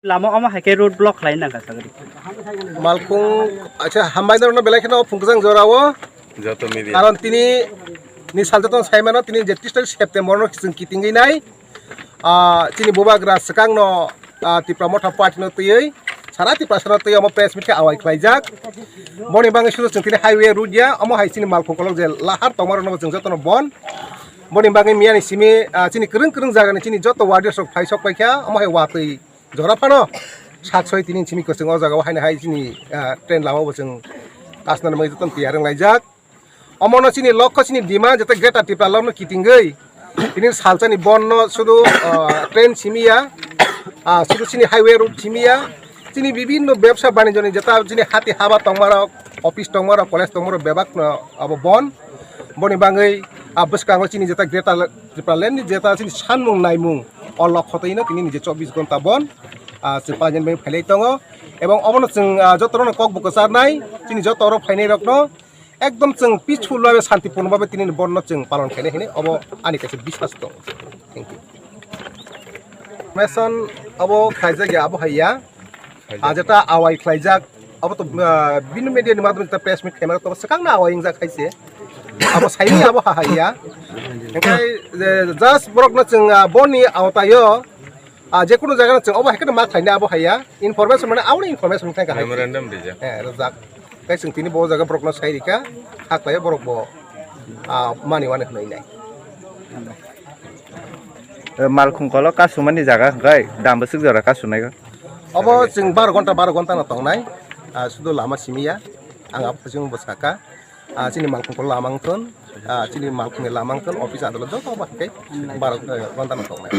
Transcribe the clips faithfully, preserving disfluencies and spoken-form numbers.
Lama omo hai khe road block khlai nang kha sagri. Malkhung, acha, hambai norokno belai kheno phungkjang jorao. Joto media. Karon tini ni salta tong saimano tini je tris tarik September no chwng kitingwi nai. Ah, chini bubagra swkangno, ah, Tipra Motha Party no twiwi sara Tiprasano twiwi omo press meet khe awai khlaijak. Boni bagwi sudu chwng tini highway road ya, omo hai chini Malkhung kolok je lahar tongmarokno chwng jotono bon. Boni bagwi miyani simi, ah, chini kwrwng kwrwng jagani chini joto warriors rok phai sok paikha, omo hai watwi jora phano sak soi tini simi kwchwng o jaga o haino hai chini, ah, train lama bo chwng kasna nang bagwi jotono tiyar wng laijak. Omono chini lokho chini dima jete Greater Tipraland no kitingwi tini salsani bon no sudu, ah, train simi ya, ah, sudu chini highway road simi ya, chini bibinno bebsa banijoni jeta chini hati haba tongmarok, office tongmarok, college tongmarok bebak no abo bon. Boni bagwi, ah, bwskango chini jeta Greater Tipraland ni jeta chini sanmung naimung o lokho twi no tini nije chobbish ghonta bon, ah, chwng painani bagwi phailai tongo. Ebong obono chwng, ah, joto rokno kok bo kwcharnai, chini joto rok phainai rokno ekdom chwng peaceful babe, santipurno babe tini ni bon no chwng palon khainai hinwi obo ani kaisa biswas tongo. Thank you. Information obo khlaijak ya abo hai ya. Ah, jeta awai khlaijak, abo to, ah, bini media ni madhyome jeta press meet khaimano to swkangno awai wngjak hai se. Abo saini abo ha hai ya. Hingke je just borok no chwng, ah, boni awtayo, ah, je kunu jaga no chwng obo hai khe ma khlaina abo hai ya. Information mane aboni information khai ka hai. Memorandum rijak. Eh, rijak. Tei chwng tini bo jaga borokno sai rikha, kha khlaiya borok bo, ah, mani wani hwnwi nai. Eh, Malkhung kolok kasumani jaga hwnkhe dam bwswk jora kasunai kha. Obo chwng baro ghonta, baro ghonta no tongnai, ah, sudu lama simi ya, ang abo chwng bwsaka, ah, chini Malkhung kolok lama wngthun, ah, chini Malkhungni lama wngthun, office adalat joto obo hwnkhe baro, eh, ghonta no tongnai.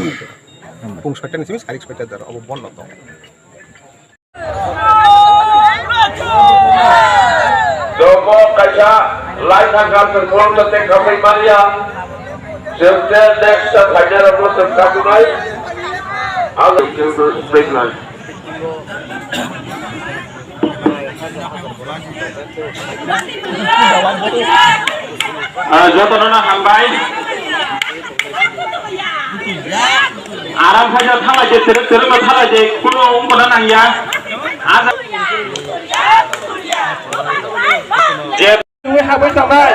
Pung soita ni simi sari soita jora obo bon no tong. Jomo kaisa lai thangkha, chwng khoroksa tei khamwi manya. Chwng tei next ta phainai rokno chwng kasunai. Ang Ah, jotono no hambai. Aram khaina thalai je, terek terek no thalai je, kuno wngkona nangya. Aja. Je. Twi habwi tongnai.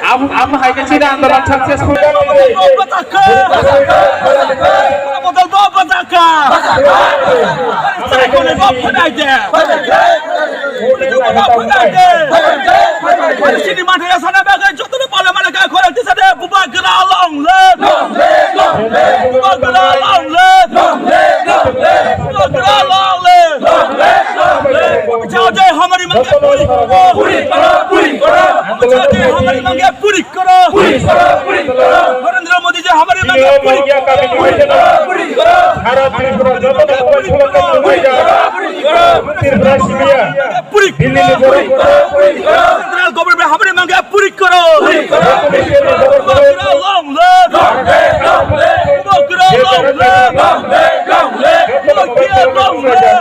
Am, am hai khe chini andolan successful. Bodol bo bajaka. Sai kono bo phunai de. Chini mathai sana bagwi jotono pala mala ka khorang tisa de bubagra long live. Bubagra long live. Bubagra long live. Jai jai hamari mange puri koro. Jai jai hamari mange puri koro. Narendra Modi jai hamari mange puri koro. Puri koro. Puri koro. Tripura simi ya. Puri koro. Delhi ni borok. Central government hamari mange puri koro. Bubagra long live. Bubagra long live. Bubagra long live. Bubagra long live.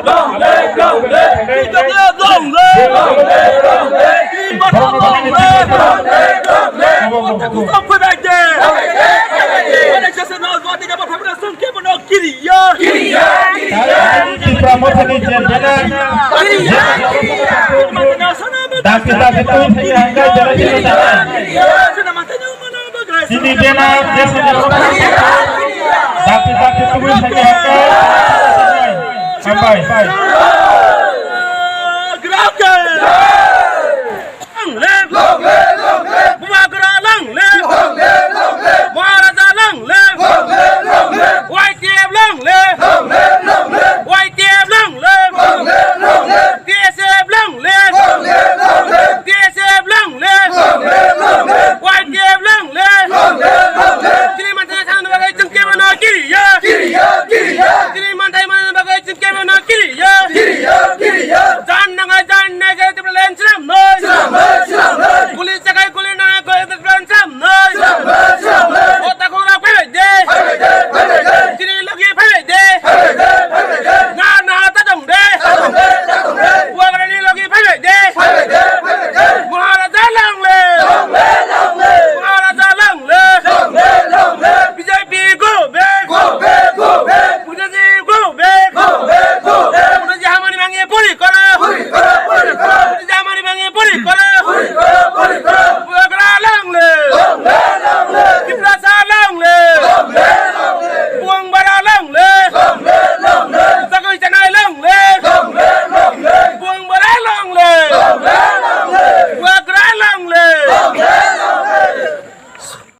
Bubagra long live. Tipra Mothani je banner, dakti dakti twi thani hangka jera jera jera. Chini banner, desa jera. Dakti dakti twi thani hangka. Hambai. Long live! Long live, long live! Bubagra long live! Long live, long live! Maharaja long live! Long live, long live! Y T F long live! Long live, long live! Y T F long live! Long live, long live! T S F long live! Long live, long live! T S F long live! Long live, long live! Y T F long live! Long live, long live! Chini manthai sana bagwi chwng kebo no kiriya! Kiriya, kiriya! Chini manthai mana bagwi chwng kebo no kiriya! Kiriya!